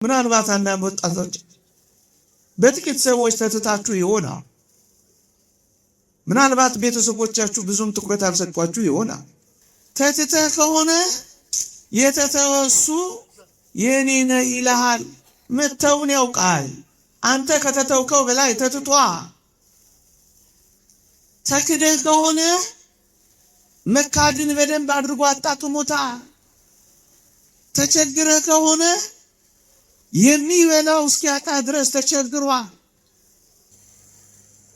ምናልባት አንዳንድ ወጣቶች በጥቂት ሰዎች ተትታችሁ ይሆናል። ምናልባት ቤተሰቦቻችሁ ብዙም ትኩረት አልሰጧችሁ ይሆናል። ተትተህ ከሆነ የተተወሱ የኔ ነህ ይልሃል። መተውን ያውቃል። አንተ ከተተውከው በላይ ተትቷ። ተክደህ ከሆነ መካድን በደንብ አድርጎ አጣጥሞታ። ተቸግረህ ከሆነ የሚበላው እስኪያጣ ድረስ ተቸግሯ።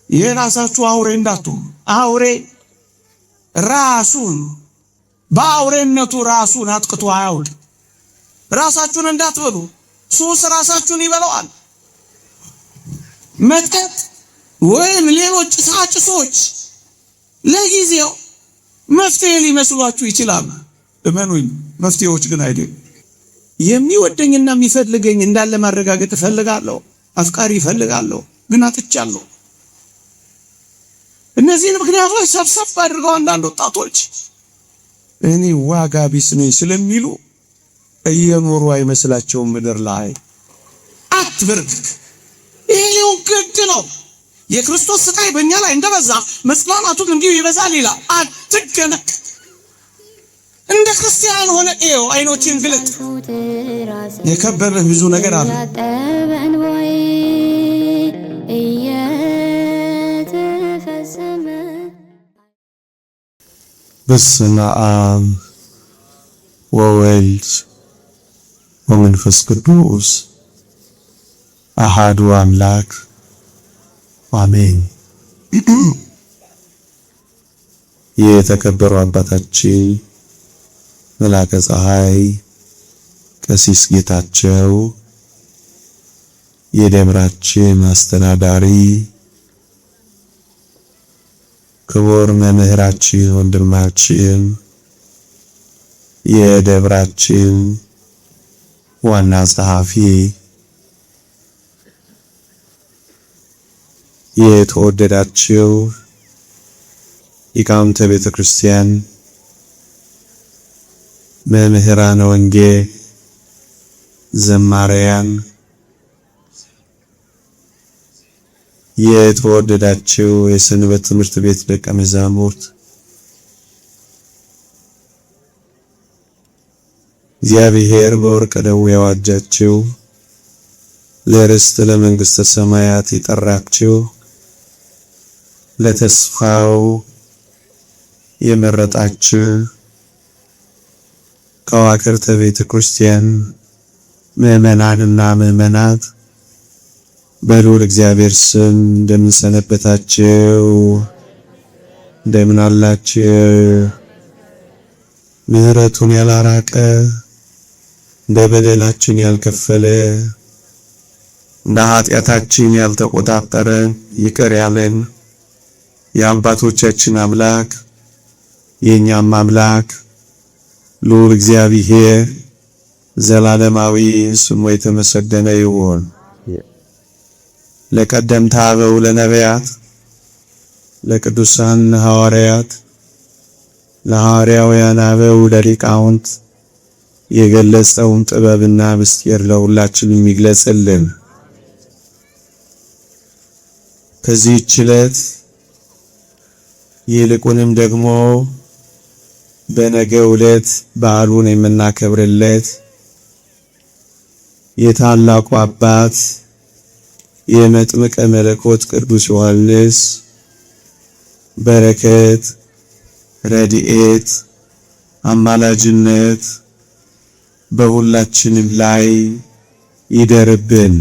የራሳችሁ አውሬ እንዳትሆኑ። አውሬ ራሱን በአውሬነቱ ራሱን አጥቅቶ አያውቅ። ራሳችሁን እንዳትበሉ። ሱስ ራሳችሁን ይበላዋል። መጠጥ ወይም ሌሎች ጭሳጭሶች ለጊዜው መፍትሄ ሊመስሏችሁ ይችላሉ። እመኑኝ፣ መፍትሄዎች ግን አይደሉም። የሚወደኝና የሚፈልገኝ እንዳለ ማረጋገጥ እፈልጋለሁ። አፍቃሪ እፈልጋለሁ፣ ግን አጥቻለሁ። እነዚህን ምክንያቶች ሰብሰብ አድርገው አንዳንድ ወጣቶች እኔ ዋጋ ቢስ ነኝ ስለሚሉ እየኖሩ አይመስላቸውም። ምድር ላይ አትበርግግ። ይሄ ሊሆን ግድ ነው። የክርስቶስ ስቃይ በእኛ ላይ እንደበዛ መጽናናቱን እንዲሁ ይበዛል ይላል። አትገነቅ። እንደ ክርስቲያን ሆነ ይኸው አይኖችን ግለጥ። የከበበህ ብዙ ነገር አለ። በስመ አብ ወወልድ ወመንፈስ ቅዱስ አሃዱ አምላክ አሜን። የተከበሩ አባታችን መላከ ፀሐይ ቀሲስ ጌታቸው፣ የደብራችን አስተዳዳሪ፣ ክቡር መምህራችን ወንድማችን፣ የደብራችን ዋና ጸሐፊ፣ የተወደዳችሁ ሊቃውንተ ቤተ ክርስቲያን፣ መምህራነ ወንጌል፣ ዘማሪያን፣ የተወደዳችሁ የሰንበት ትምህርት ቤት ደቀ መዛሙርት፣ እግዚአብሔር በወርቀ ደሙ ያዋጃችሁ፣ ለርስት ለመንግሥተ ሰማያት የጠራችሁ፣ ለተስፋው የመረጣችሁ ከዋክርተ ቤተ ክርስቲያን ምዕመናንና ምዕመናት፣ በልዑል እግዚአብሔር ስም እንደምንሰነበታችሁ፣ እንደምን አላችሁ? ምሕረቱን ያላራቀ፣ እንደ በደላችን ያልከፈለ፣ እንደ ኃጢአታችን ያልተቆጣጠረ፣ ይቅር ያለን የአባቶቻችን አምላክ የእኛም አምላክ ልዑል እግዚአብሔር ዘላለማዊ ስሙ የተመሰገነ ይሁን። ለቀደምት አበው ለነቢያት፣ ለቅዱሳን ሐዋርያት፣ ለሐዋርያውያን አበው፣ ለሊቃውንት የገለጸውን ጥበብና ምስጢር ለሁላችንም የሚግለጽልን። ከዚህች ዕለት ይልቁንም ደግሞ በነገው ዕለት በዓሉን የምናከብርለት የታላቁ አባት የመጥምቀ መለኮት ቅዱስ ዮሐንስ በረከት፣ ረድኤት፣ አማላጅነት በሁላችንም ላይ ይደርብን።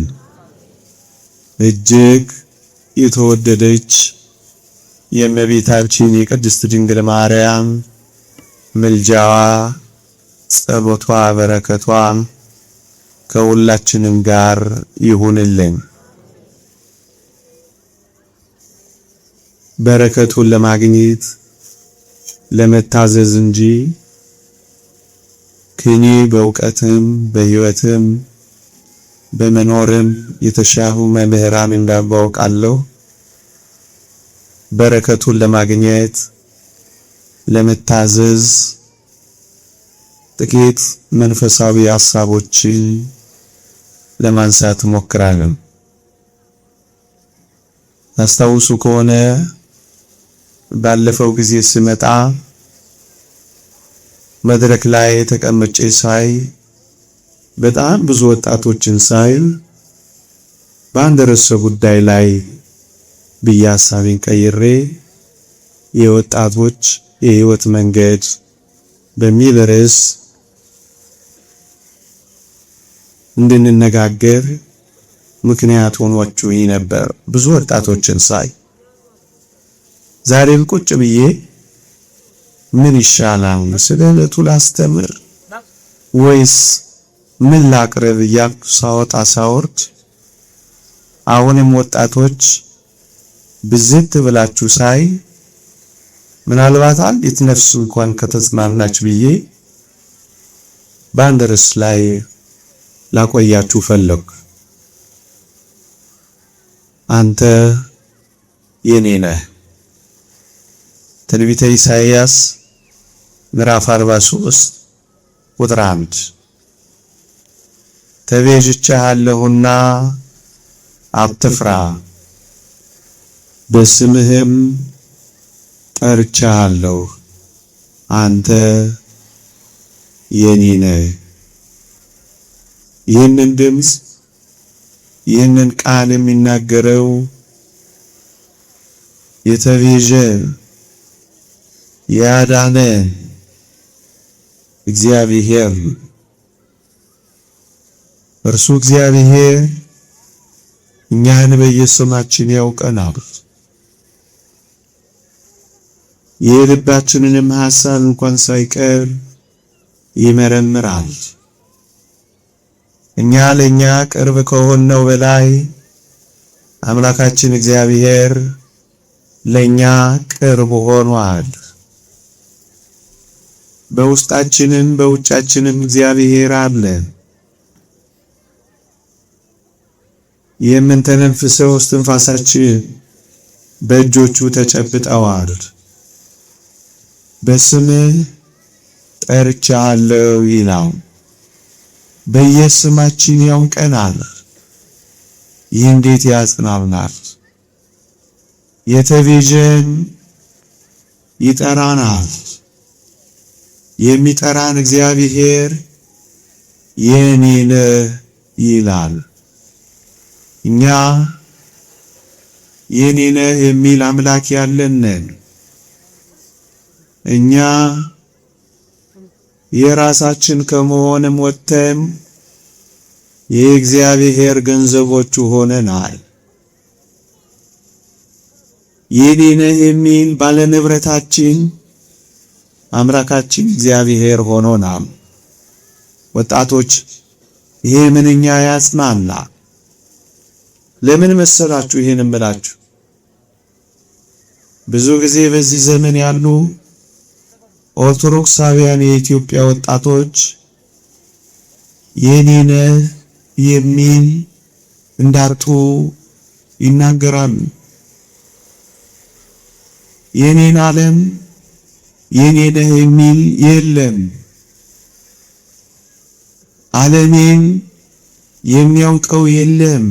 እጅግ የተወደደች የእመቤታችን የቅድስት ድንግል ማርያም ምልጃዋ፣ ጸሎቷ፣ በረከቷ ከሁላችንም ጋር ይሁንልን። በረከቱን ለማግኘት ለመታዘዝ እንጂ ከኔ በእውቀትም በሕይወትም በመኖርም የተሻሉ መምህራን እንዳሉ አውቃለሁ። በረከቱን ለማግኘት ለመታዘዝ ጥቂት መንፈሳዊ ሐሳቦችን ለማንሳት እሞክራለሁ። ታስታውሱ ከሆነ ባለፈው ጊዜ ስመጣ መድረክ ላይ ተቀምጬ ሳይ በጣም ብዙ ወጣቶችን ሳይ በአንድ ርዕሰ ጉዳይ ላይ ብዬ ሀሳቤን ቀይሬ የወጣቶች የህይወት መንገድ በሚል ርዕስ እንድንነጋገር ምክንያት ሆኗችሁኝ ነበር። ብዙ ወጣቶችን ሳይ ዛሬም ቁጭ ብዬ ምን ይሻላል፣ ስለ ዕለቱ ላስተምር ወይስ ምን ላቅርብ እያልኩ ሳወጣ ሳወርድ አሁንም ወጣቶች ብዝት ብላችሁ ሳይ ምናልባት አንዲት ነፍስ እንኳን ከተጽናናች ብዬ በአንድ ርዕስ ላይ ላቆያችሁ ፈለግኩ። አንተ የኔ ነህ። ትንቢተ ኢሳይያስ ምዕራፍ 43 ቁጥር 1። ተቤዥቼሃለሁና አትፍራ፣ በስምህም ጠርቼሃለሁ፣ አንተ የኔ ነህ። ይህንን ድምፅ፣ ይህንን ቃል የሚናገረው የተቤዠ፣ ያዳነ እግዚአብሔር፣ እርሱ እግዚአብሔር እኛን በየስማችን ያውቀናል። የልባችንንም ሐሳብ እንኳን ሳይቀር ይመረምራል። እኛ ለኛ ቅርብ ከሆነው በላይ አምላካችን እግዚአብሔር ለኛ ቅርብ ሆኗል። በውስጣችንም በውጫችንም እግዚአብሔር አለ። የምንተነፍሰው እስትንፋሳችን በእጆቹ ተጨብጠዋል። በስምህ ጠርቼሃለሁ ይላል። በየስማችን ያውቀናል። ይህ እንዴት ያጽናናል! የተቤዠን ይጠራናል። የሚጠራን እግዚአብሔር የኔ ነህ ይላል። እኛ የኔ ነህ የሚል አምላክ ያለን ነን። እኛ የራሳችን ከመሆንም ወጥተን የእግዚአብሔር ገንዘቦቹ ሆነናል። የኔ ነህ የሚል ባለንብረታችን አምላካችን እግዚአብሔር ሆኖናል። ወጣቶች፣ ይሄ ምንኛ ያጽናና! ለምን መሰላችሁ ይሄን እምላችሁ? ብዙ ጊዜ በዚህ ዘመን ያሉ ኦርቶዶክሳውያን የኢትዮጵያ ወጣቶች የኔ ነህ የሚል እንዳጡ ይናገራሉ። የኔን ዓለም የኔ ነህ የሚል የለም። ዓለሜን የሚያውቀው የለም።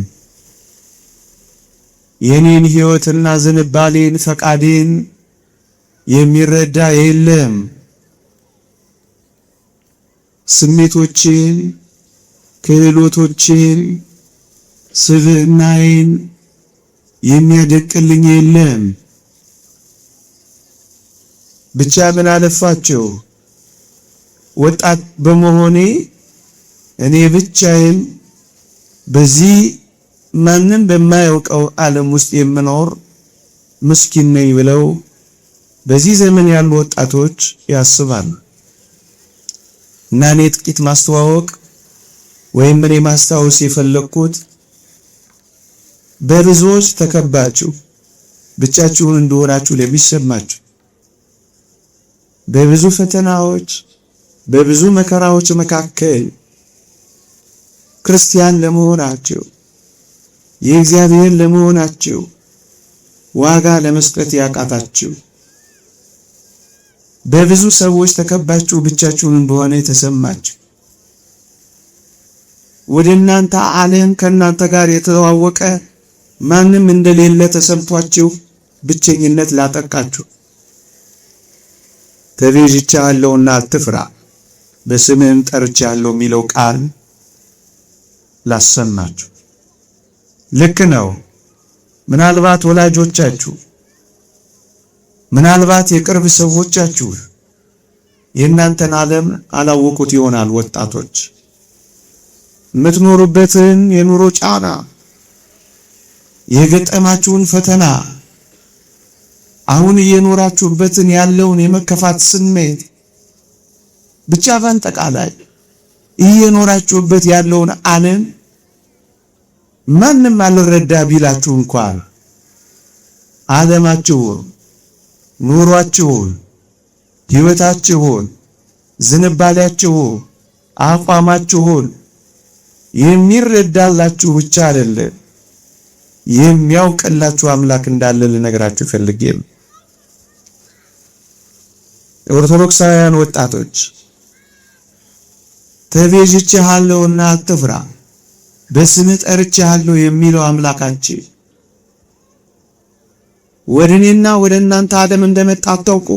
የኔን ሕይወትና ዝንባሌን ፈቃዴን የሚረዳ የለም። ስሜቶችን፣ ክህሎቶችን፣ ስብዕናዬን የሚያደቅልኝ የለም። ብቻ ምን አለፋቸው ወጣት በመሆኔ እኔ ብቻዬን በዚህ ማንም በማያውቀው ዓለም ውስጥ የምኖር ምስኪን ነኝ ብለው በዚህ ዘመን ያሉ ወጣቶች ያስባሉ። እና እኔ ጥቂት ማስተዋወቅ ወይም እኔ ማስታወስ የፈለግኩት በብዙዎች ተከባችሁ ብቻችሁን እንደሆናችሁ ለሚሰማችሁ፣ በብዙ ፈተናዎች በብዙ መከራዎች መካከል ክርስቲያን ለመሆናችሁ፣ የእግዚአብሔር ለመሆናችሁ ዋጋ ለመስጠት ያቃታችሁ፣ በብዙ ሰዎች ተከባችሁ ብቻችሁን እንደሆነ የተሰማችሁ ወደ እናንተ ዓለም ከእናንተ ጋር የተዋወቀ ማንም እንደሌለ ተሰምቷችሁ ብቸኝነት ላጠቃችሁ ተቤዥቼሃለሁና አትፍራ፣ በስምህም ጠርቼሃለሁ የሚለው ቃል ላሰማችሁ። ልክ ነው። ምናልባት ወላጆቻችሁ፣ ምናልባት የቅርብ ሰዎቻችሁ የእናንተን ዓለም አላወቁት ይሆናል። ወጣቶች የምትኖሩበትን የኑሮ ጫና፣ የገጠማችሁን ፈተና፣ አሁን እየኖራችሁበትን ያለውን የመከፋት ስሜት፣ ብቻ በአጠቃላይ እየኖራችሁበት ያለውን ዓለም ማንም አልረዳ ቢላችሁ እንኳን ዓለማችሁን፣ ኑሯችሁን፣ ሕይወታችሁን፣ ዝንባሌያችሁን፣ አቋማችሁን የሚረዳላችሁ ብቻ አይደለም የሚያውቅላችሁ አምላክ እንዳለ ልነግራችሁ ፈልጌ ነው። ኦርቶዶክሳውያን ወጣቶች ተቤዥቼሃለሁና አትፍራ፣ በስምህ ጠርቼሃለሁ የሚለው አምላካችን ወደ እኔና ወደ እናንተ ዓለም እንደመጣ አታውቁ?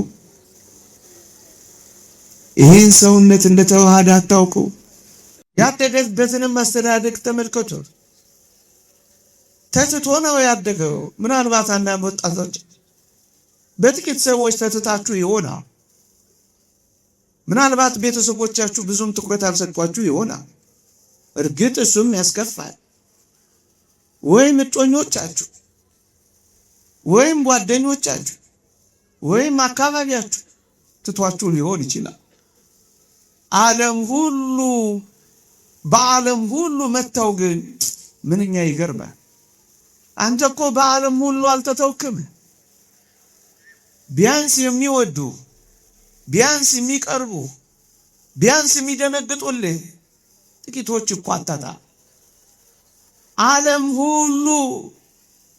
ይህን ሰውነት እንደተዋሃደ አታውቁ? ያደገበትንም አስተዳደግ ተመልከቱ። ተትቶ ነው ያደገው። ምናልባት አንዳንድ ወጣቶች በጥቂት ሰዎች ተትታችሁ ይሆናል። ምናልባት ቤተሰቦቻችሁ ብዙም ትኩረት አልሰጧችሁ ይሆናል። እርግጥ እሱም ያስከፋል። ወይም እጮኞቻችሁ ወይም ጓደኞቻችሁ ወይም አካባቢያችሁ ትቷችሁ ሊሆን ይችላል። ዓለም ሁሉ በዓለም ሁሉ መተው ግን ምንኛ ይገርማል። አንተ እኮ በዓለም ሁሉ አልተተውክም። ቢያንስ የሚወዱ፣ ቢያንስ የሚቀርቡ፣ ቢያንስ የሚደነግጡልህ ጥቂቶች እኮ አታጣ። ዓለም ሁሉ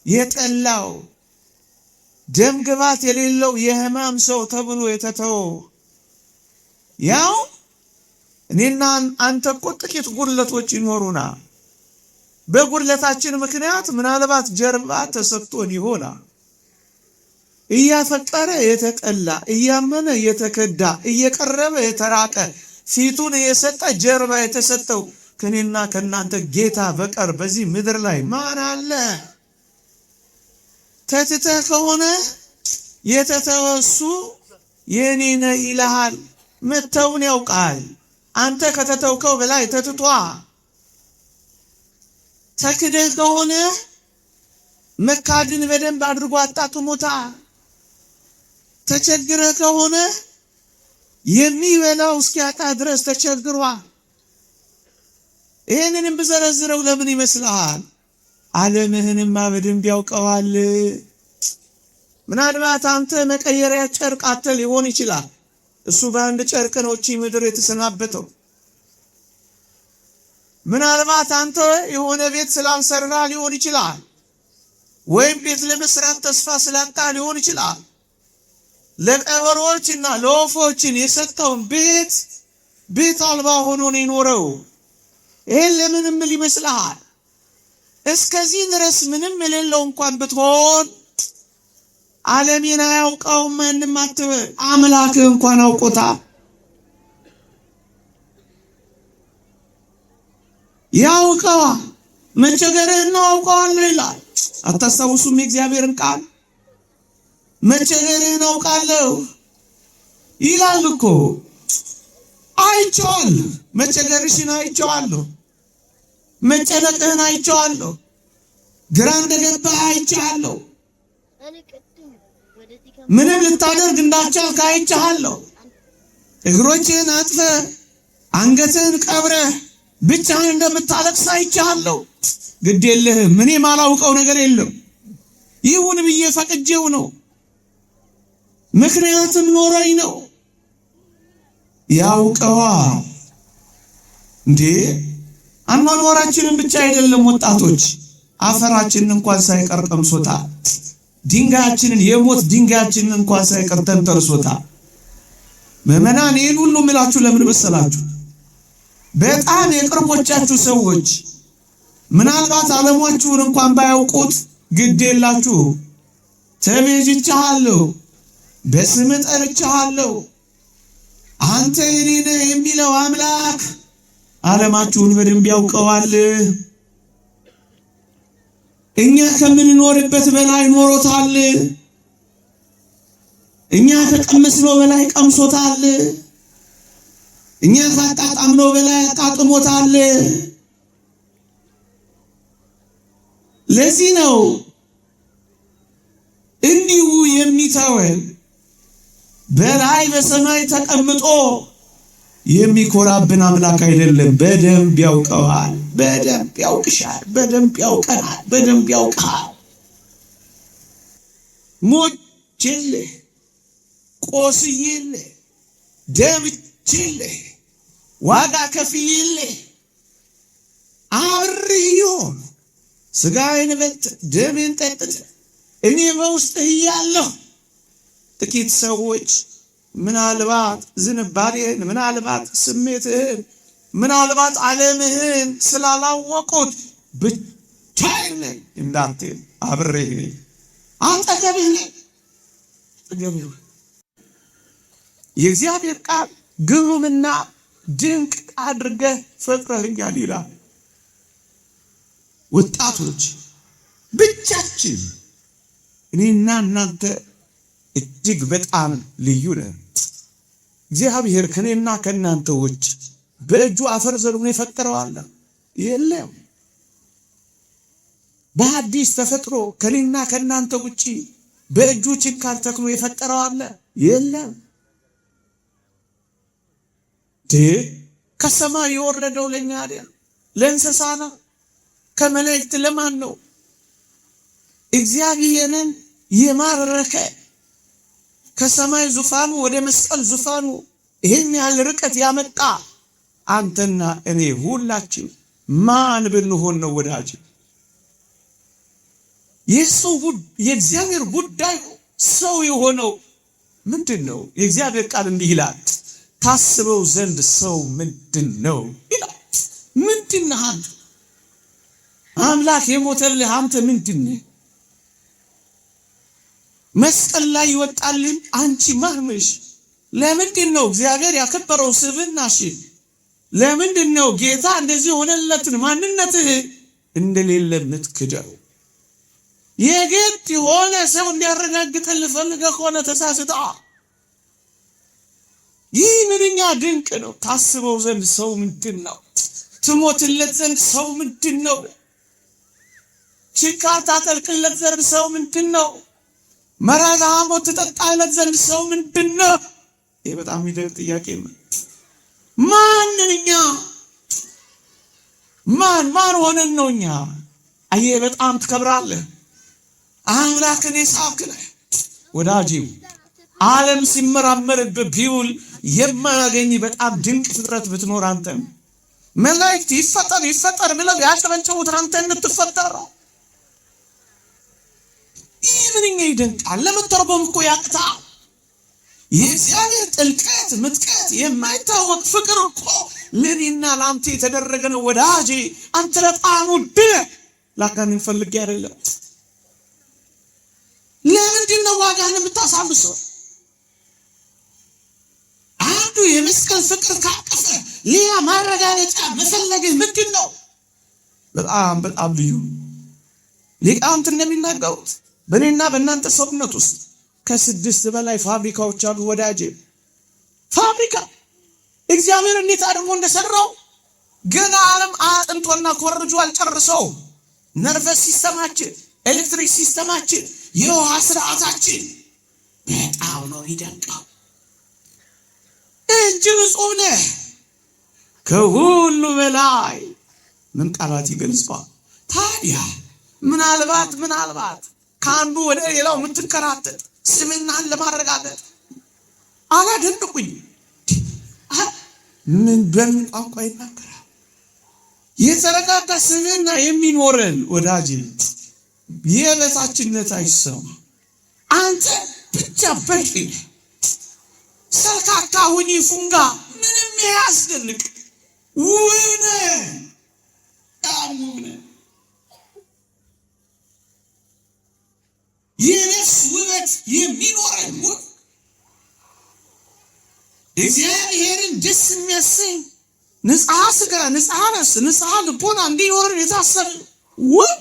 የጠላው፣ ደም ግባት የሌለው፣ የሕማም ሰው ተብሎ የተተወው፣ ያው እኔና አንተ እኮ ጥቂት ጉድለቶች ይኖሩና በጉድለታችን ምክንያት ምናልባት ጀርባ ተሰጥቶን ይሆናል። እያፈቀረ የተጠላ፣ እያመነ የተከዳ፣ እየቀረበ የተራቀ፣ ፊቱን የሰጠ ጀርባ የተሰጠው ከኔና ከእናንተ ጌታ በቀር በዚህ ምድር ላይ ማን አለ? ተትተህ ከሆነ የተተወሱ የኔ ነህ ይልሃል። መተውን ያውቃል። አንተ ከተተውከው በላይ ተትቷ። ተክደህ ከሆነ መካድን በደንብ አድርጎ አጣጥሞታ። ተቸግረህ ከሆነ የሚበላው እስኪያጣ ድረስ ተቸግሯ። ይህንንም ብዘረዝረው ለምን ይመስልሃል? ዓለምህንማ በደንብ ያውቀዋል። ምናልባት አንተ መቀየሪያ ጨርቅ አጥተህ ሊሆን ይችላል። እሱ በአንድ ጨርቅ ነው እቺ ምድር የተሰናበተው። ምናልባት አንተ የሆነ ቤት ስላልሰራ ሊሆን ይችላል። ወይም ቤት ለመስራት ተስፋ ስላጣ ሊሆን ይችላል። ለቀበሮችና ለወፎችን የሰጠውን ቤት ቤት አልባ ሆኖ ነው የኖረው። ይሄን ለምን እምል ይመስልሃል? እስከዚህ ድረስ ምንም የሌለው እንኳን ብትሆን ዓለሜን አያውቀውም ማንም አትበል። አምላክህ እንኳን አውቆታል። ያውቀዋል። መቸገርህን ነው አውቀዋለሁ ይላል። አታስታውሱም የእግዚአብሔርን ቃል? መቸገርህን አውቃለሁ ይላል እኮ። አይቼዋለሁ። መቸገርሽን አይቼዋለሁ። መጨነቅህን አይቼዋለሁ። ግራ እንደገባህ አይቼሃለሁ። ምንም ልታደርግ እንዳልቻልክ አይቼሃለሁ። እግሮችህን አጥፈህ አንገትህን ቀብረህ ብቻህን እንደምታለቅስ አይቼሃለሁ። ግድ የለህም፣ እኔ ማላውቀው ነገር የለም። ይሁን ብዬ ፈቅጄው ነው፣ ምክንያትም ኖረኝ ነው። ያውቀዋል እንዴ። አኗኗራችንን ብቻ አይደለም ወጣቶች፣ አፈራችንን እንኳን ሳይቀር ቀምሶታል። ድንጋያችንን፣ የሞት ድንጋያችንን እንኳን ሳይቀር ተንተርሶታል። ምዕመናን፣ ይህን ሁሉ ምላችሁ ለምን መሰላችሁ? በጣም የቅርቦቻችሁ ሰዎች ምናልባት ዓለማችሁን እንኳን ባያውቁት ግድ የላችሁ። ተቤዥቼሃለሁ፣ በስምህ ጠርቼሃለሁ፣ አንተ የኔ ነህ የሚለው አምላክ ዓለማችሁን በደንብ ያውቀዋል። እኛ ከምንኖርበት በላይ ኖሮታል። እኛ ከቀመስነው በላይ ቀምሶታል። እኛ ካጣጣምነው በላይ አጣጥሞታል። ለዚህ ነው እንዲሁ የሚተወን በላይ በሰማይ ተቀምጦ የሚኮራብን አምላክ አይደለም። በደንብ ያውቀዋል። በደንብ ያውቅሻል። በደንብ ያውቀናል። በደንብ ያውቃል። ሞቼልህ፣ ቆስዬልህ፣ ደምቼልህ፣ ዋጋ ከፍዬልህ አብሬህ ይሆን ስጋዬን በልተህ ደሜን ጠጥተህ እኔ በውስጥህ እያለሁ ጥቂት ሰዎች ምናልባት ዝንባሌህን፣ ምናልባት ስሜትህን፣ ምናልባት ዓለምህን ስላላወቁት ብቻዬን ነኝ እንዳትል አብሬህ ነኝ፣ አጠገብህ ነኝ፣ አጠገብህ። የእግዚአብሔር ቃል ግሩምና ድንቅ አድርገህ ፈጥረኸኛል ይላል። ወጣቶች ብቻችን እኔና እናንተ እጅግ በጣም ልዩ ነን። እግዚአብሔር ከኔና ከእናንተ ውጭ በእጁ አፈር ዘርግቶ የፈጠረው አለ? የለም። በአዲስ ተፈጥሮ ከኔና ከእናንተ ውጭ በእጁ ችንካር ተክሎ የፈጠረው አለ? የለም። ከሰማይ የወረደው ለኛ አይደል? ለእንስሳ ነው? ከመላእክት ለማን ነው? እግዚአብሔርን የማረከ ከሰማይ ዙፋኑ ወደ መስቀል ዙፋኑ ይህን ያህል ርቀት ያመጣ አንተና እኔ ሁላችን ማን ብንሆን ነው ወዳጅ? የሰው የእግዚአብሔር ጉዳይ ሰው የሆነው ምንድን ነው? የእግዚአብሔር ቃል እንዲህ ይላል፣ ታስበው ዘንድ ሰው ምንድን ነው ይላል። ምንድን ነህ አንተ? አምላክ የሞተልህ አንተ ምንድን ነህ? መስቀል ላይ ይወጣልን አንቺ ማህምሽ ለምንድን ነው እግዚአብሔር ያከበረው ስብዕናሽ? ለምንድን ነው ጌታ እንደዚህ የሆነለትን ማንነትህ እንደሌለ የምትክደው? የግድ የሆነ ሰው እንዲያረጋግጥልህ ፈልገህ ከሆነ ተሳስተሃል። ይህ ምንኛ ድንቅ ነው! ታስበው ዘንድ ሰው ምንድን ነው? ትሞትለት ዘንድ ሰው ምንድን ነው? ችንካር ታጠልቅለት ዘንድ ሰው ምንድን ነው? መራራ ሐሞት ትጠጣለት ዘንድ ሰው ምንድን ነው? ይህ በጣም የሚደንቅ ጥያቄ ነው። ማንን እኛ ማን ማን ሆነን ነው እኛ? አየህ፣ በጣም ትከብራለህ። አምላክን የሳብክ ነህ ወዳጄ። ዓለም ሲመራመርብህ ቢውል የማያገኝ በጣም ድንቅ ፍጥረት ብትኖር አንተም መላእክት ይፈጠር ይፈጠር ብለው ያጨበጨቡት አንተ እንድትፈጠር ነው። ይህ ምንኛ ይደንቃል! ለመተርጎም እኮ ያቅታል። የእግዚአብሔር ጥልቀት ምጥቀት የማይታወቅ ፍቅር እኮ ለእኔና ለአንተ የተደረገ ነው ወዳጄ። አንተ በጣም ውድ ነህ። ላጋንን ፈልጌ አይደለም። ለምንድን ነው ዋጋህን የምታሳንሰው? አንዱ የመስቀል ፍቅር ካቀፈ ሌላ ማረጋገጫ መፈለግህ ምንድን ነው? በጣም በጣም ልዩ። ሊቃውንት እንደሚናገሩት በእኔና በእናንተ ሰውነት ውስጥ ከ6 በላይ ፋብሪካዎች አሉ ወዳጄ። ፋብሪካ እግዚአብሔር እንዴት አድርጎ እንደሰራው ገና ዓለም አጥንቶና ኮርጆ አልጨርሰው። nervous system ኣችን፣ ኤሌክትሪክ system ኣችን፣ የውሃ ስርዓታችን በጣም ነው ይደንቀው። እጅግ እጹብ ነህ። ከሁሉ በላይ ምን ቃላት ይገልጸዋል? ታዲያ ምናልባት ምናልባት ከአንዱ ወደ ሌላው የምትንከራተት ስምናን ለማረጋገጥ አላደንቁኝ። ምን በምን ቋንቋ ይናገራል? የተረጋጋ ስምና የሚኖረን ወዳጅ የበታችነት አይሰማ። አንተ ብቻ በቂ ሰልካካ ሁኚ ፉንጋ ምንም ያስደንቅ። ውብ ነን፣ በጣም ውብ ነን። የነፍስ ውበት የሚኖረን ውብ፣ እግዚአብሔርን ደስ የሚያሰኝ ንጽሐ ስጋ፣ ንጽሐ ነፍስ፣ ንጽሐ ልቦና እንዲኖረን የታሰበ ውብ፣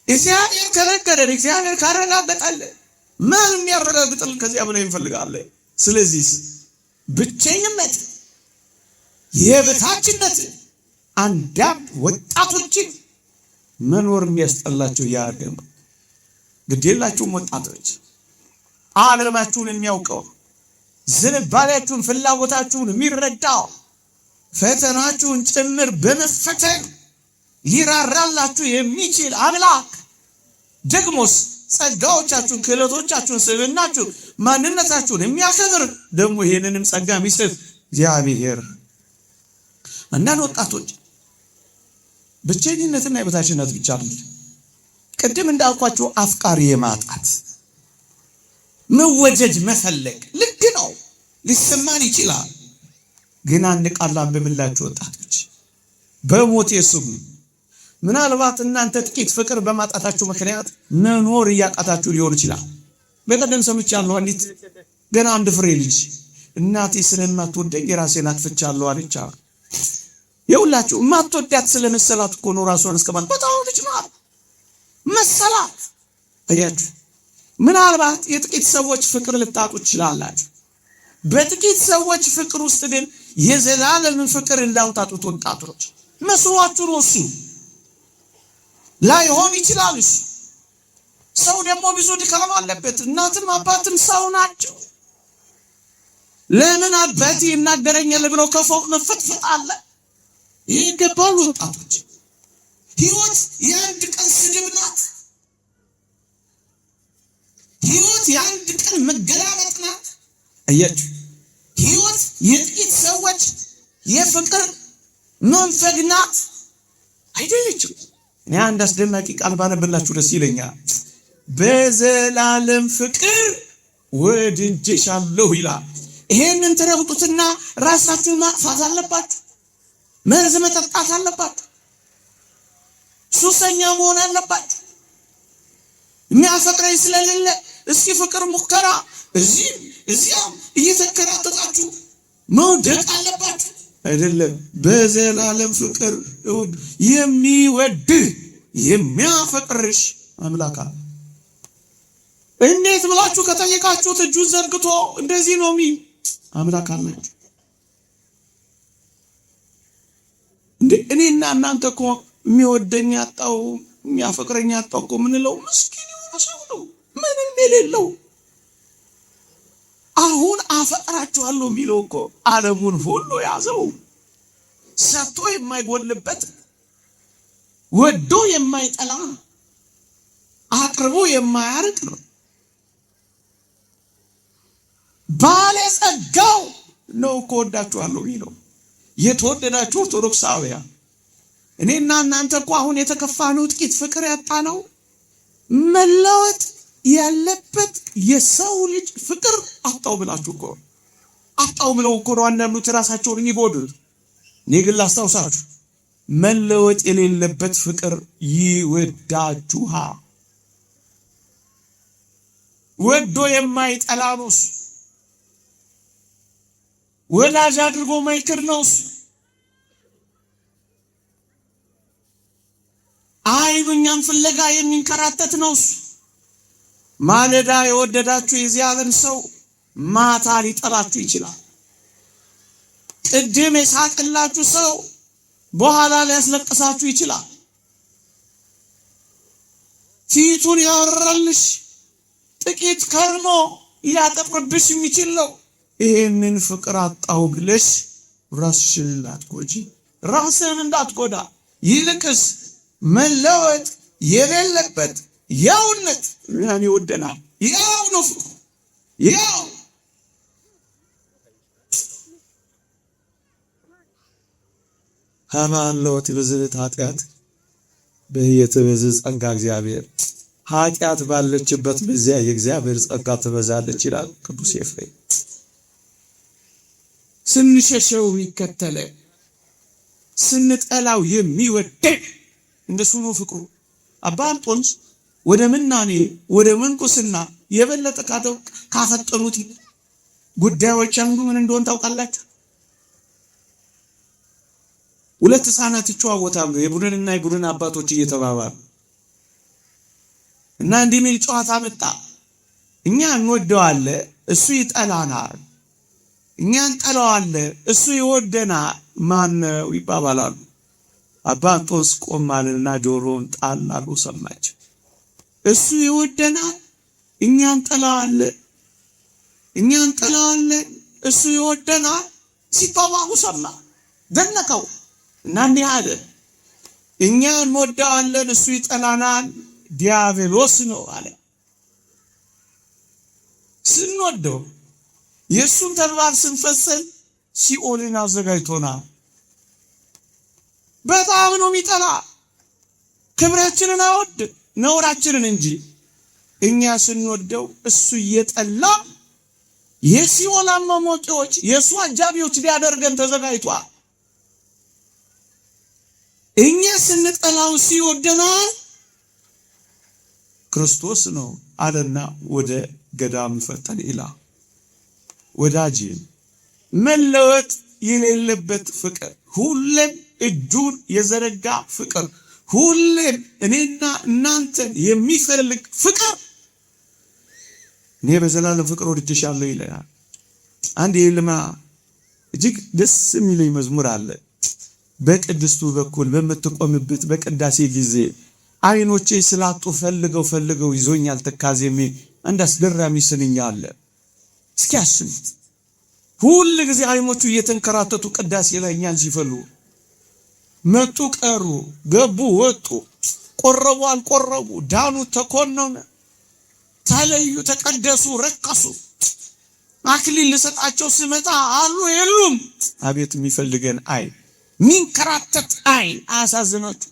እግዚአብሔር ከነገረን፣ እግዚአብሔር ካረጋገጠልን፣ ማን የሚያረጋግጥልን ከዚያ በላይ እንፈልጋለን? ስለዚህ ብቸኝነት፣ የበታችነት አንዳንድ ወጣቶችን መኖር የሚያስጠላቸው ያደርገን። ግድ የላችሁም ወጣቶች፣ ዓለማችሁን የሚያውቀው፣ ዝንባሌያችሁን፣ ፍላጎታችሁን የሚረዳው፣ ፈተናችሁን ጭምር በመፈተን ሊራራላችሁ የሚችል አምላክ፣ ደግሞስ ጸጋዎቻችሁን፣ ክህሎቶቻችሁን፣ ስብዕናችሁን፣ ማንነታችሁን የሚያከብር፣ ደግሞ ይህንንም ጸጋ የሚሰጥ እግዚአብሔር። አንዳንድ ወጣቶች ብቸኝነትና የበታችነት ብቻ አይደለም። ቅድም እንዳልኳቸው አፍቃሪ የማጣት፣ መወደድ መፈለግ ልክ ነው፣ ሊሰማን ይችላል። ግን አንድ ቃል ላንብብላችሁ ወጣቶች፣ በሞቴ ስሙ። ምናልባት እናንተ ጥቂት ፍቅር በማጣታችሁ ምክንያት መኖር እያቃታችሁ ሊሆን ይችላል። በቀደም ሰምቻለሁ። አንዲት ገና አንድ ፍሬ ልጅ እናቴ ስለማትወደኝ የራሴን አጥፍቻለሁ አለች። የሁላችሁ የማትወዳት ስለመሰላት እኮ ነው ራሷን እስከ በጣም ልጅ ናት መሰላት። አያችሁ፣ ምናልባት የጥቂት ሰዎች ፍቅር ልታጡ ትችላላችሁ። በጥቂት ሰዎች ፍቅር ውስጥ ግን የዘላለምን ፍቅር እንዳታጡት ወጣቶች፣ መስሏችሁ ነው። እሱ ላይሆን ይችላል። እሱ ሰው ደግሞ ብዙ ድካም አለበት። እናትም አባትም ሰው ናቸው። ለምን አባቴ ይናገረኛል ብለው ከፎቅ መፈጥፈጥ አለ። ይህ ይገባሉ ወጣቶች። ህይወት የአንድ ቀን ስድብ ናት። ህይወት የአንድ ቀን መገላመጥ ናት። አያችሁ፣ ህይወት የጥቂት ሰዎች የፍቅር መንፈግ ናት አይደለችም። እኔ አንድ አስደናቂ ቃል ባነብላችሁ ደስ ይለኛል። በዘላለም ፍቅር ወድጄሻለሁ ይላል። ይሄንን ትረግጡትና ራሳችሁን ማጥፋት አለባችሁ። መርዝ መጠጣት አለባችሁ። ሱሰኛ መሆን አለባችሁ። የሚያፈቅረኝ ስለሌለ እስኪ ፍቅር ሙከራ እዚህም እዚያም እየተከራተታችሁ መውደቅ አለባችሁ። አይደለም፣ በዘላለም ፍቅር የሚወድህ የሚያፈቅርሽ አምላክ አለ። እንዴት ብላችሁ ከጠየቃችሁት እጁን ዘርግቶ እንደዚህ ነው የሚል አምላክ አላችሁ። እንዴ፣ እኔና እናንተ እኮ የሚወደኝ ያጣው፣ የሚያፈቅረኝ ያጣው እኮ የምንለው ምስኪን የሆነ ሰው ነው፣ ምንም የሌለው። አሁን አፈቅራችኋለሁ የሚለው እኮ ዓለሙን ሁሉ ያዘው፣ ሰጥቶ የማይጎልበት፣ ወዶ የማይጠላ፣ አቅርቦ የማያርቅ ነው። ባለጸጋው ነው እኮ ወዳችኋለሁ የሚለው። የተወደዳችሁ ኦርቶዶክሳውያን፣ እኔና እናንተ እኮ አሁን የተከፋነው፣ ጥቂት ፍቅር ያጣነው፣ መለወጥ ያለበት የሰው ልጅ ፍቅር አጣው ብላችሁ እኮ፣ አጣው ብለው እኮ ነው አንዳንዶች ራሳቸውን የሚጎዱት። እኔ ግን ላስታውሳችሁ፣ መለወጥ የሌለበት ፍቅር ይወዳችኋል። ወዶ የማይጠላ ነው እሱ። ወላጅ አድርጎ ማይክር ነው እሱ። አይኑ እኛን ፍለጋ የሚንከራተት ነው እሱ። ማለዳ የወደዳችሁ የዚህ ዓለም ሰው ማታ ሊጠላችሁ ይችላል። ቅድም የሳቅላችሁ ሰው በኋላ ሊያስለቅሳችሁ ይችላል። ፊቱን ያወራልሽ ጥቂት ከርሞ ሊያጠቁርብሽ የሚችል ነው። ይህንን ፍቅር አጣው ብለሽ ራስሽን እንዳትጎጂ፣ ራስህን እንዳትጎዳ፣ ይልቅስ መለወጥ የሌለበት ያውነት ያን ይወደናል። ያው ነው ፍቅሩ፣ ያው። ከመ ብዝህት ኃጢአት በየትበዝህ ጸጋ እግዚአብሔር፣ ኃጢአት ባለችበት በዚያ የእግዚአብሔር ጸጋ ትበዛለች ይላል ቅዱስ ኤፍሬም። ስንሸሸው የሚከተለን፣ ስንጠላው የሚወደን እንደሱ ነው ፍቅሩ። አባ እንጦንስ ወደ ምናኔ ወደ ምንኩስና የበለጠ ካፈጠኑት ጉዳዮች አንዱ ምን እንደሆን ታውቃላችሁ? ሁለት ህፃናት ይጨዋወታሉ፣ የቡድንና የቡድን አባቶች እየተባባሉ እና እንዲህ የሚል ጨዋታ መጣ። እኛ እንወደዋለን፣ እሱ ይጠላናል። እኛ እንጠላዋለን፣ እሱ ይወደናል። ማን ነው ይባባላሉ። አባ እንጦንስ ቆም አለና ጆሮውን ጣል አድርጎ ሰማች። እሱ ይወደናል፣ እኛ እንጠላዋለን፣ እኛ እንጠላዋለን፣ እሱ ይወደናል ሲባባሉ ሰማ። ደነቀው እና እንዲህ አለ፣ እኛ እንወደዋለን፣ እሱ ይጠላናል፣ ዲያብሎስ ነው አለ። ስንወደው የእሱን ተግባር ስንፈጽም ሲኦልን አዘጋጅቶናል። በጣም ነው የሚጠላ። ክብራችንን አወድ ነውራችንን እንጂ እኛ ስንወደው እሱ እየጠላ የሲኦል አሟሟቂዎች የእሱ አጃቢዎች ሊያደርገን ተዘጋጅቷል። እኛ ስንጠላው ሲወደናል ክርስቶስ ነው አለና ወደ ገዳም ፈጠን ይላል። ወዳጅ መለወጥ የሌለበት ፍቅር፣ ሁሌም እጁን የዘረጋ ፍቅር፣ ሁሌም እኔና እናንተን የሚፈልግ ፍቅር። እኔ በዘላለም ፍቅር ወድጄሻለሁ ይለናል። አንድ የልማ እጅግ ደስ የሚለኝ መዝሙር አለ። በቅድስቱ በኩል በምትቆምበት በቅዳሴ ጊዜ አይኖቼ ስላጡ ፈልገው ፈልገው ይዞኛል ትካዜ የሚል አንድ አስገራሚ ስንኛ አለ። እስኪ አስቡት። ሁል ጊዜ አይኖቹ እየተንከራተቱ ቅዳሴ ላይ እኛን ሲፈልጉ መጡ፣ ቀሩ፣ ገቡ፣ ወጡ፣ ቆረቡ፣ አልቆረቡ፣ ዳኑ፣ ተኮነነ፣ ተለዩ፣ ተቀደሱ፣ ረከሱ። አክሊል ልሰጣቸው ስመጣ አሉ የሉም። አቤት የሚፈልገን አይን፣ ሚንከራተት አይን አያሳዝናችሁ?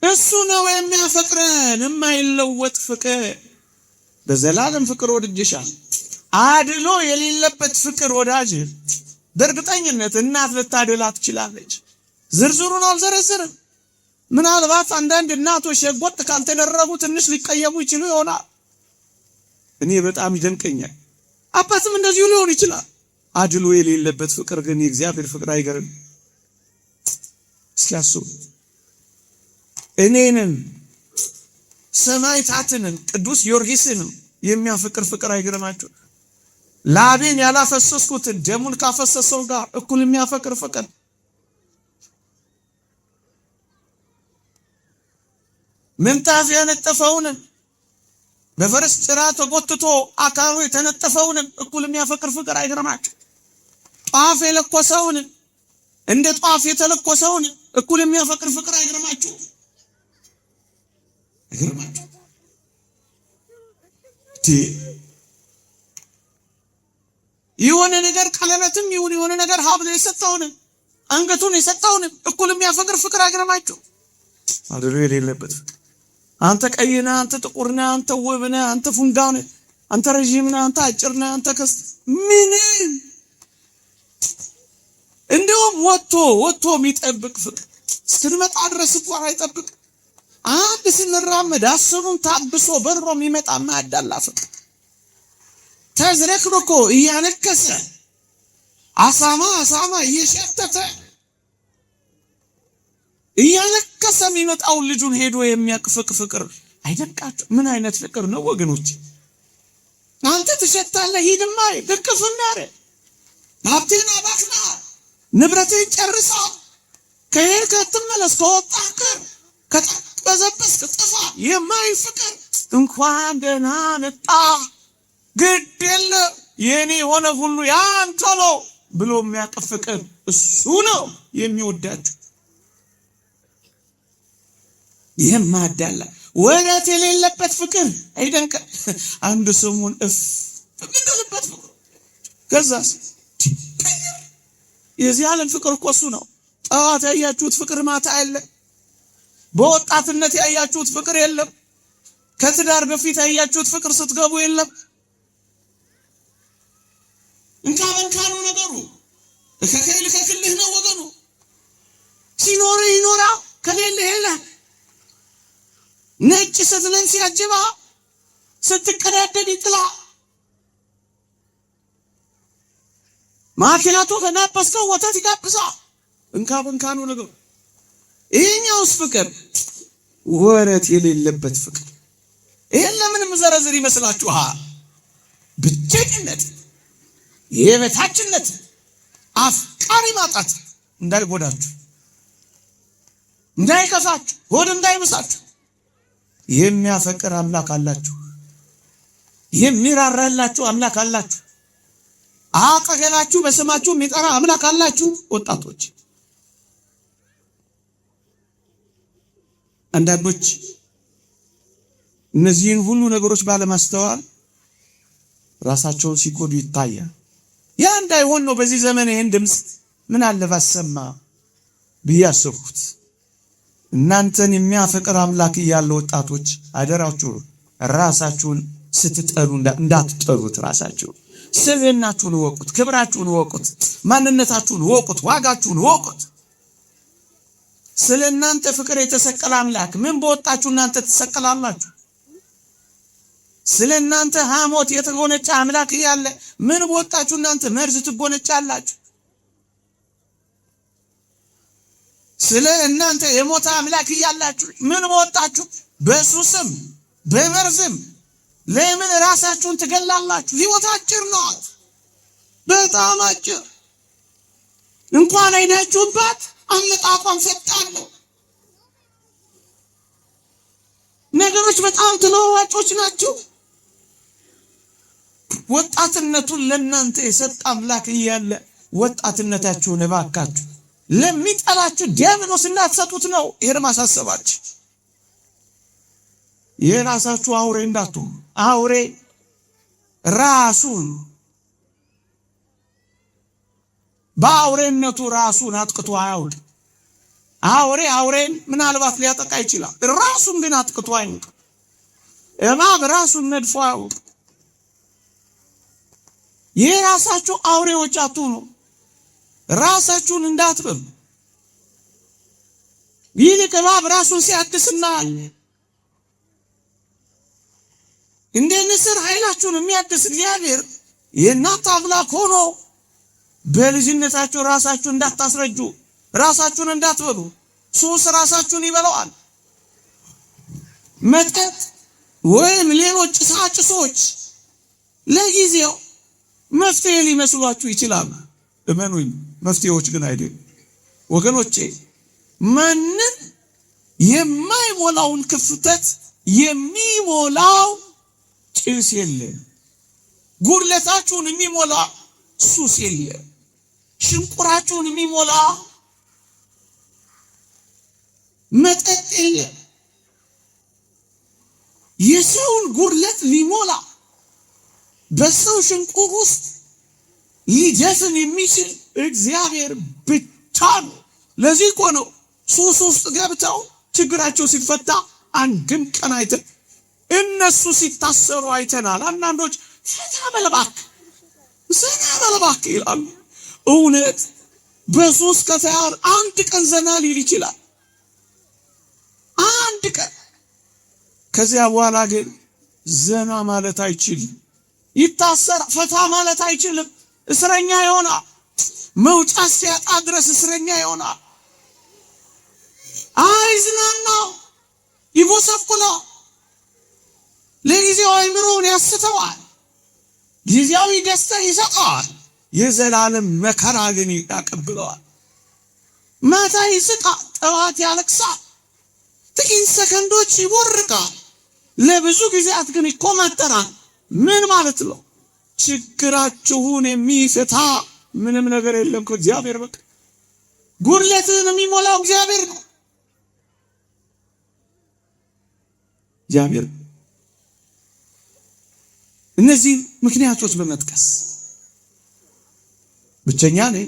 እሱ ነው የሚያፈቅረን፣ የማይለወጥ ፍቅር። በዘላለም ፍቅር ወድጄሻል። አድሎ የሌለበት ፍቅር ወዳጅ። በእርግጠኝነት እናት ልታደላ ትችላለች። ዝርዝሩን አልዘረዝርም። ምናልባት አንዳንድ እናቶች ሸጎጥ ካልተደረጉ ትንሽ ሊቀየሙ ይችሉ ይሆናል። እኔ በጣም ይደንቀኛል። አባትም እንደዚሁ ሊሆን ይችላል። አድሎ የሌለበት ፍቅር ግን የእግዚአብሔር ፍቅር አይገርም? እስኪ አስቡ። እኔንም ሰማዕታትንም ቅዱስ ጊዮርጊስንም የሚያፈቅር ፍቅር አይገርማችሁ? ላቤን ያላፈሰስኩትን ደሙን ካፈሰሰው ጋር እኩል የሚያፈቅር ፍቅር። ምንጣፍ ያነጠፈውንም በፈረስ ጭራ ተጎትቶ አካሉ የተነጠፈውንም እኩል የሚያፈቅር ፍቅር አይገርማችሁ? ጧፍ የለኮሰውንም እንደ ጧፍ የተለኮሰውን እኩል የሚያፈቅር ፍቅር አይገርማችሁ? አይገርማችሁ? የሆነ ነገር ቀለበትም ይሁን የሆነ ነገር ሀብል የሰጠውን አንገቱን የሰጠውን እኩል የሚያፈቅር ፍቅር አይገርማችሁ? አድሎ የሌለበት ፍቅር። አንተ ቀይ ነህ፣ አንተ ጥቁር ነህ፣ አንተ ውብ ነህ፣ አንተ ፉንጋ ነህ፣ አንተ ረዥም ነህ፣ አንተ አጭር ነህ፣ አንተ ከስ ምንም እንደውም ወጥቶ ወጥቶ የሚጠብቅ ፍቅር እስክንመጣ ድረስ እንኳን አይጠብቅ። አንድ ስንራመድ አስሩን ታብሶ በሮ የሚመጣ ማያዳላ ፍቅር፣ ተዝረክርኮ እያነከሰ አሳማ አሳማ እየሸተተ እያለቀሰ የሚመጣውን ልጁን ሄዶ የሚያቅፍቅ ፍቅር አይደንቃችሁ? ምን አይነት ፍቅር ነው ወገኖች? አንተ ትሸታለህ፣ ሂድማ እቅፍም ያረ ሀብትህን አባክና ንብረትህን ጨርሳ ከሄድክ አትመለስ፣ ከወጣህ ቅር፣ ከተበዘበዝክ ጥፋ። የማይ ፍቅር እንኳን ደህና መጣ፣ ግድ የለ የኔ የሆነ ሁሉ ያንተ ነው ብሎ የሚያቅፍ ፍቅር እሱ ነው የሚወዳችሁ። የማዳላ ወረት የሌለበት ፍቅር አይደንቅ። አንድ ስሙን እፍ የምንልበት ፍቅር ከዛስ የዚህ ዓለም ፍቅር እኮ እሱ ነው። ጠዋት ያያችሁት ፍቅር ማታ የለ። በወጣትነት ያያችሁት ፍቅር የለም። ከትዳር በፊት ያያችሁት ፍቅር ስትገቡ የለም። እንካ በንካ ነው ነገሩ። እከከይ ልከክልህ ነው ወገኑ። ሲኖርህ ይኖራ፣ ከሌለህ የለህ። ነጭ ስትለብስ ያጅባ፣ ስትቀዳደድ ይጥላ። ማኪያቶ ከናበስከው ወተት ይጋብዛል። እንካ በንካ ነው ነገሩ። ይሄኛውስ ፍቅር ወረት የሌለበት ፍቅር። ይሄን ለምን ምዘረዝር ይመስላችኋል? ብቸኝነት፣ የበታችነት፣ አፍቃሪ ማጣት እንዳይጎዳችሁ፣ እንዳይከፋችሁ፣ ሆድ እንዳይብሳችሁ የሚያፈቅር አምላክ አላችሁ። የሚራራላችሁ አምላክ አላችሁ። አጠገባችሁ በስማችሁ የሚጠራ አምላክ አላችሁ። ወጣቶች አንዳንዶች እነዚህን ሁሉ ነገሮች ባለማስተዋል ራሳቸውን ሲጎዱ ይታያል። ያ እንዳይሆን ነው በዚህ ዘመን ይህን ድምፅ ምን አለ ባሰማ ብዬ አሰብኩት። እናንተን የሚያፈቅር አምላክ እያለ ወጣቶች አደራችሁ ራሳችሁን ስትጠሉ እንዳትጠሉት። ራሳችሁ ስብዕናችሁን እወቁት፣ ክብራችሁን እወቁት፣ ማንነታችሁን እወቁት፣ ዋጋችሁን እወቁት። ስለ እናንተ ፍቅር የተሰቀለ አምላክ ምን በወጣችሁ እናንተ ትሰቀላላችሁ? ስለ እናንተ ሐሞት የተጎነጨ አምላክ እያለ ምን በወጣችሁ እናንተ መርዝ ትጎነጫላችሁ? ስለ እናንተ የሞተ አምላክ እያላችሁ ምን በወጣችሁ በሱስም በመርዝም ለምን ራሳችሁን ትገላላችሁ? ህይወት አጭር ናት፣ በጣም አጭር። እንኳን አይናችሁባት አመጣጧን ፈጣን ነው። ነገሮች በጣም ተለዋዋጮች ናቸው። ወጣትነቱን ለእናንተ የሰጠ አምላክ እያለ ወጣትነታችሁን እባካችሁ ለሚጠላችሁ ዲያብሎስ እንዳትሰጡት ነው። ይሄን ማሳሰባችሁ የራሳችሁ አውሬ እንዳትሆኑ። አውሬ ራሱን በአውሬነቱ ራሱን አጥቅቶ አያውቅም። አውሬ አውሬን ምናልባት ሊያጠቃ ይችላል። ራሱን ግን አጥቅቶ አያውቅም። እባብ ራሱን ነድፎ አያውቅም። የራሳችሁ አውሬዎች አትሁኑ። ራሳችሁን እንዳትበሉ። ይልቅ እባብ ራሱን ሲያድስ እናያለን። እንደ ንስር ኃይላችሁን የሚያድስ እግዚአብሔር የእናንተ አምላክ ሆኖ በልጅነታችሁ ራሳችሁን እንዳታስረጁ፣ ራሳችሁን እንዳትበሉ። ሱስ ራሳችሁን ይበለዋል። መጠጥ ወይም ሌሎች ጭሳጭሶች ለጊዜው መፍትሄ ሊመስሏችሁ ይችላሉ። እመኑኝ፣ መፍትሄዎች ግን አይደሉም። ወገኖቼ ማንም የማይሞላውን ክፍተት የሚሞላው ጭስ የለም። ጉድለታችሁን የሚሞላ ሱስ የለም። ሽንቁራችሁን የሚሞላ መጠጥ የለም። የሰውን ጉድለት ሊሞላ በሰው ሽንቁር ውስጥ ሊደፍን የሚችል እግዚአብሔር ብቻ ነው። ለዚህ እኮ ነው ሱስ ውስጥ ገብተው ችግራቸው ሲፈታ አንድም ቀን አይተን እነሱ ሲታሰሩ አይተናል። አንዳንዶች ፈታ በል እባክህ፣ ዘና በል እባክህ ይላሉ። እውነት በሱስ ከተያዘ አንድ ቀን ዘና ሊል ይችላል፣ አንድ ቀን። ከዚያ በኋላ ግን ዘና ማለት አይችልም። ይታሰር፣ ፈታ ማለት አይችልም። እስረኛ ይሆናል። መውጫ ሲያጣ ድረስ እስረኛ ይሆናል። አይዝናናው፣ ይጎሰቁላል። ለጊዜው አይምሮውን ያስተዋል፣ ጊዜያዊ ደስታ ይሰጠዋል። የዘላለም መከራ ግን ያቀብለዋል። ማታ ይስቃል፣ ጠዋት ያለቅሳል። ጥቂት ሰከንዶች ይቦርቃል፣ ለብዙ ጊዜያት ግን ይኮማተራል። ምን ማለት ነው? ችግራችሁን የሚፈታ ምንም ነገር የለም ከእግዚአብሔር በቀር። ጉድለትህን የሚሞላው እግዚአብሔር ነው። እግዚአብሔር እነዚህ ምክንያቶች በመጥቀስ ብቸኛ ነኝ፣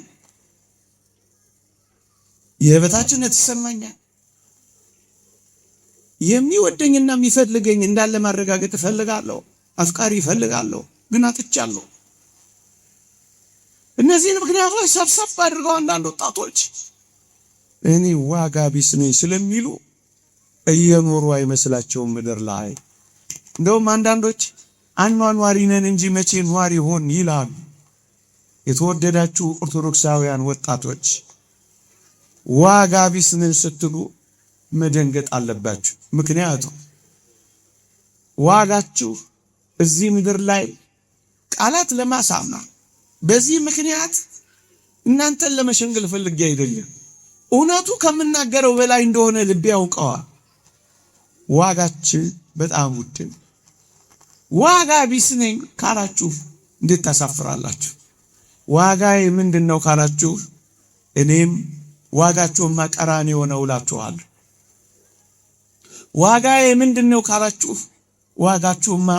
የበታችነት ይሰማኛል፣ የሚወደኝና የሚፈልገኝ እንዳለ ማረጋገጥ እፈልጋለሁ፣ አፍቃሪ እፈልጋለሁ፣ ግን አጥቻለሁ። እነዚህን ምክንያቶች ሰብሰብ አድርገው አንዳንድ ወጣቶች እኔ ዋጋ ቢስ ነኝ ስለሚሉ እየኖሩ አይመስላቸውም ምድር ላይ። እንደውም አንዳንዶች አኗኗሪ ነን እንጂ መቼ ኗሪ ሆን ይላሉ። የተወደዳችሁ ኦርቶዶክሳውያን ወጣቶች ዋጋ ቢስ ነን ስትሉ መደንገጥ አለባችሁ። ምክንያቱም ዋጋችሁ እዚህ ምድር ላይ ቃላት ለማሳመር በዚህ ምክንያት እናንተን ለመሸንገል ፈልጌ አይደለም። እውነቱ ከምናገረው በላይ እንደሆነ ልቤ ያውቀዋል። ዋጋችን በጣም ውድ ነው። ዋጋ ቢስ ነኝ ካላችሁ እንዴት ታሳፍራላችሁ? ዋጋዬ ምንድን ነው ካላችሁ እኔም ዋጋችሁማ ቀራንዮ ነው እላችኋለሁ። ዋጋዬ ምንድን ነው ካላችሁ ዋጋችሁማ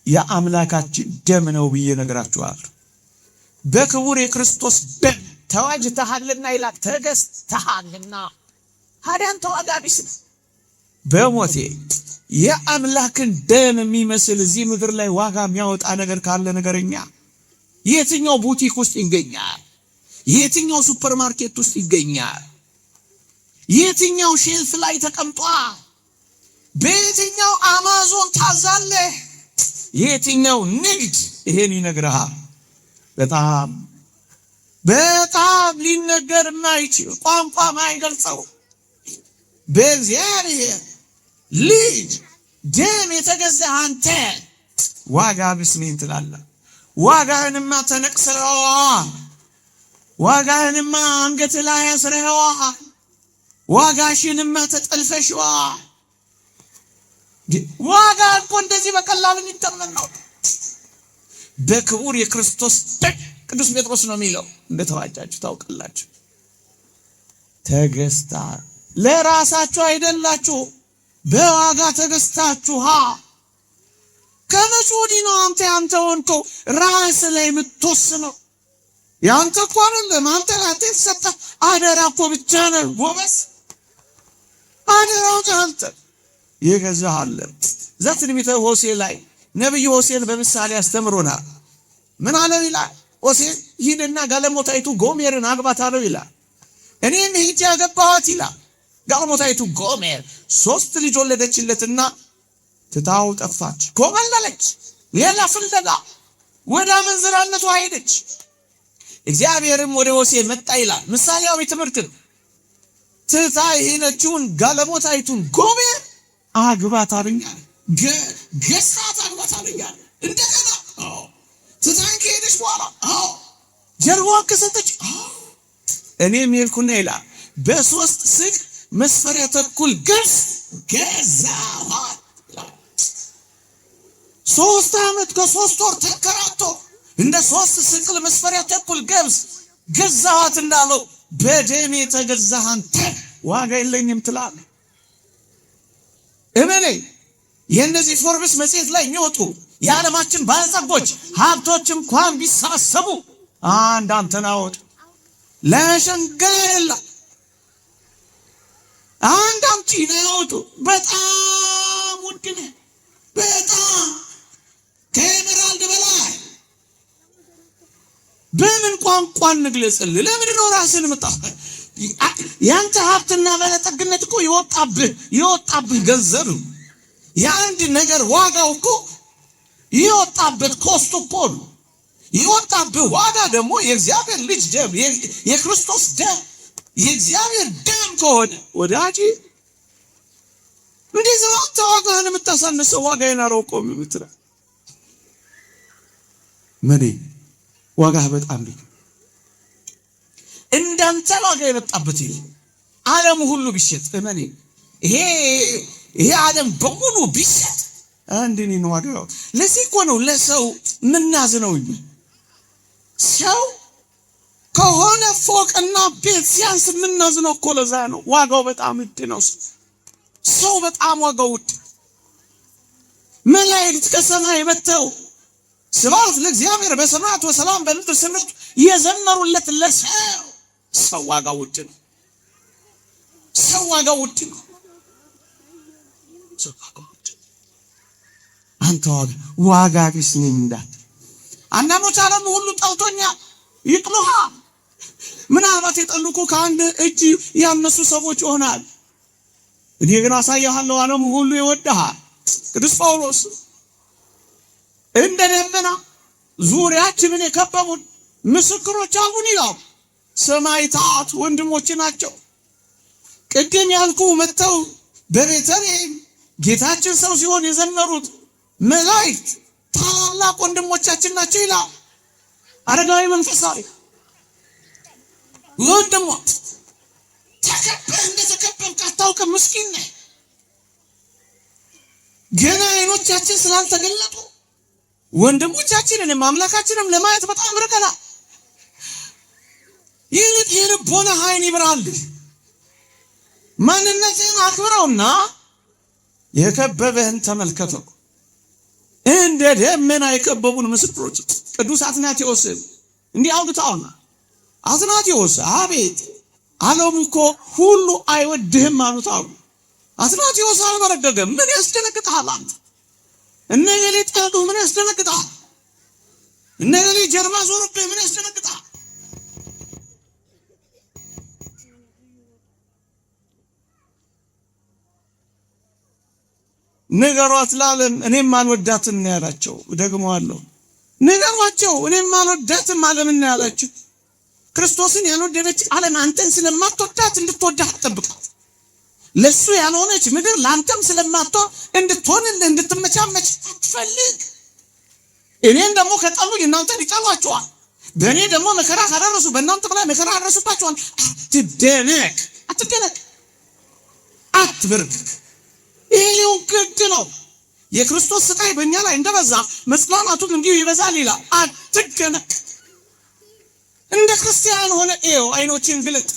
የአምላካችን ደም ነው ብዬ ነግራችኋለሁ። በክቡር የክርስቶስ ደም ተዋጅተሃልና ይላል፣ ተገዝተሃልና። ታዲያ አንተ ዋጋ ቢስ ነህ። በሞቴ የአምላክን ደም የሚመስል እዚህ ምድር ላይ ዋጋ የሚያወጣ ነገር ካለ ነገረኛ። የትኛው ቡቲክ ውስጥ ይገኛል? የትኛው ሱፐርማርኬት ውስጥ ይገኛል? የትኛው shelf ላይ ተቀምጧል? በየትኛው አማዞን ታዛለህ? የትኛው ንግድ ይሄን ይነግርሃል? በጣም በጣም ሊነገር የማይችል ቋንቋ ማይገልጸው በእግዚአብሔር ልጅ ደም የተገዛ አንተ ዋጋ ቢስ ነኝ ትላለህ። ዋጋህንማ ተነቅስለዋል። ዋጋህንማ አንገት ላይ አስረኸዋል። ዋጋሽንማ ተጠልፈሽዋል። ዋጋ እኮ እንደዚህ በቀላሉ የሚተመን ነው። በክቡር የክርስቶስ ደም ቅዱስ ጴጥሮስ ነው የሚለው፣ እንደተዋጃችሁ ታውቃላችሁ። ተገዝታ ለራሳችሁ አይደላችሁ፣ በዋጋ ተገዝታችኋ። ከመቼ ወዲህ ነው አንተ ያንተ ሆንከው ራስ ላይ የምትወስነው? ያንተ እኮ አይደለም። አንተ ለአንተ የተሰጠ አደራ እኮ ብቻ ነው ጎበዝ። አደራው አንተ የገዛህ አለ። እዛ ትንቢተ ሆሴዕ ላይ ነቢዩ ሆሴዕን በምሳሌ አስተምሮናል። ምን አለው ይላል ሆሴዕ፣ ሂድና ጋለሞታይቱ ጎሜርን አግባት አለው ይላል። እኔም ሂጄ ያገባኋት ይላል። ጋለሞታይቱ ጎሜር 3 ልጅ ወለደችለትና ትታው ጠፋች፣ ኮበለለች፣ ሌላ ፍለጋ ወደ አመንዝራነቷ ሄደች። እግዚአብሔርም ወደ ሆሴዕ መጣ ይላል። ምሳሌያዊ ትምህርት ነው። ትታ የሄደችውን ጋለሞታይቱን ጎሜር አግባት አለኛል። ገዝታት አግባት አለኛል። እንደገና ትታን ከሄደች በኋላ ጀርባዋን ከሰጠች እኔም ሄድኩና ይላል በ3 ስግ መስፈሪያ ተኩል ገብስ ገዛኋት። 3 ዓመት ከ3 ወር ተንከራቶ እንደ 3 ስቅል መስፈሪያ ተኩል ገብስ ገዛኋት እንዳለው በደሜ የተገዛህ አንተ ዋጋ የለኝም ትላለህ። እመነኝ፣ የእነዚህ ፎርብስ መጽሔት ላይ የሚወጡ የዓለማችን ባለጸጎች ሀብቶች እንኳን ቢሰበሰቡ አንድ አንተን አወጡ ለሸንገላ አንድ አንቺን አወጡ። በጣም ውድ ነህ፣ በጣም ከ emerald በላይ። በምን ቋንቋ እንግለጽልህ? ለምንድን ነው ራስህን የምታ ያንተ ሀብትና ባለጠግነት እኮ የወጣብህ ገንዘብ ነው። የአንድ ነገር ዋጋው እኮ የወጣበት cost ኡ እኮ ነው። የወጣብህ ዋጋ ደግሞ የእግዚአብሔር ልጅ ደም፣ የክርስቶስ ደም፣ የእግዚአብሔር ደም ከሆነ ወዳጄ እንዴት ነው አንተ ዋጋህን የምታሳንሰው? ዋጋዬን አላውቀውም የምትለው ምን ዋጋህ በጣም ልዩ እንዳንተ ዋጋ የመጣበት ይል ዓለም ሁሉ ቢሸጥ እመኔ ይሄ ዓለም በሙሉ ቢሸጥ አንድ እኔን ዋጋ ያወጣ። ለዚህ እኮ ነው ለሰው ምናዝነው። ሰው ከሆነ ፎቅና ቤት ሲያንስ ምናዝነው እኮ ለዛ ነው። ዋጋው በጣም ውድ ነው። ሰው በጣም ዋጋው ውድ። መላእክት ከሰማይ መጥተው ስብሐት ለእግዚአብሔር በሰማያት ወሰላም በምድር ስምርቱ የዘመሩለት ለሰው። ሰው ዋጋው ውድ ነው። ሰው ዋጋው ውድ ነው። ሰው ዋጋው ውድ ነው። አንተ ዋጋ ቢስ ነኝ እንዳትል። አንዳንዶች ዓለም ሁሉ ጠልቶኛል፣ ይጥሉሃል። ምናልባት የጠሉ እኮ ከአንድ እጅ ያነሱ ሰዎች ይሆናል። እኔ ግን አሳይሃለሁ፣ ዓለሙ ሁሉ ይወድሃል። ቅዱስ ጳውሎስ እንደ ደመና ዙሪያችንን የከበቡን ምስክሮች አሉን ይላል። ሰማዕታት ወንድሞች ናቸው። ቅድም ያልኩ መጥተው በቤተልሔም ጌታችን ሰው ሲሆን የዘመሩት መላእክት ታላላቅ ወንድሞቻችን ናቸው ይላል። አረጋዊ መንፈሳዊ ወንድሞ ተከበህ እንደተከበብክ አታውቅም። ምስኪን ነህ። ገና አይኖቻችን ስላልተገለጡ ወንድሞቻችንንም አምላካችንም ለማየት በጣም ርቀናል። ይልቅ የልቦና ዓይን ይብራልህ። ማንነትህን አክብረውና የከበበህን ተመልከተው። እንደ ደመና የከበቡን ምስክሮች ቅዱስ አትናቴዎስ እንዲህ አውግተውና፣ አትናቴዎስ አቤት፣ ዓለሙ እኮ ሁሉ አይወድህም አሉት አሉ። አትናቴዎስ አልበረገገም። ምን ያስደነግጥሃል አንተ? እነ እገሌ ጠሉህ፣ ምን ያስደነግጥሃል? እነ እገሌ ጀርባ ዞሩብህ፣ ምን ያስደነግጥሃል? ንገሯት ለዓለም እኔም አልወዳትም ነው ያላቸው። ደግመዋለሁ፣ ንገሯቸው እኔም አልወዳትም ዓለምን ነው ያላቸው። ክርስቶስን ያልወደደች ዓለም አንተን ስለማትወዳት እንድትወዳህ አትጠብቃት። ለሱ ያልሆነች ምድር ለአንተም ስለማትሆን እንድትሆንልህ እንድትመቻመች አትፈልግ። እኔን ደግሞ ከጠሉኝ እናንተን ይጠሏቸዋል። በእኔ ደግሞ መከራ ካደረሱ በእናንተም ላይ መከራ ያደረሱባቸዋል። አትደነቅ፣ አትደነቅ፣ አትብርክ። ይሄ ሊሆን ግድ ነው። የክርስቶስ ስቃይ በእኛ ላይ እንደበዛ መጽናናቱን እንዲሁ ይበዛል ይላል። አትደነቅ። እንደ ክርስቲያን ሆነ ይኸው አይኖችን ግለጥ።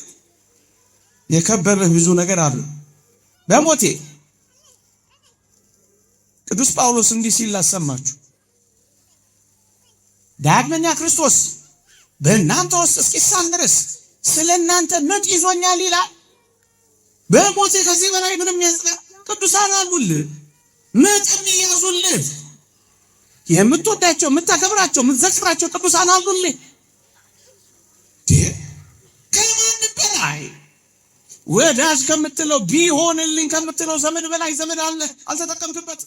የከበበህ ብዙ ነገር አለ። በሞቴ ቅዱስ ጳውሎስ እንዲህ ሲል ላሰማችሁ። ዳግመኛ ክርስቶስ በእናንተ ውስጥ እስኪሳል ድረስ ስለ እናንተ ምጥ ይዞኛል ይላል። በሞቴ ከዚህ በላይ ምንም ያጽና ቅዱሳን አሉልህ፣ ምጥ የሚያዙልህ የምትወዳቸው የምታከብራቸው የምትዘክራቸው ቅዱሳን አሉልህ። ከማንም በላይ ወዳጅ ከምትለው ቢሆንልኝ ከምትለው ዘመድ በላይ ዘመድ አለ። አልተጠቀምክበት።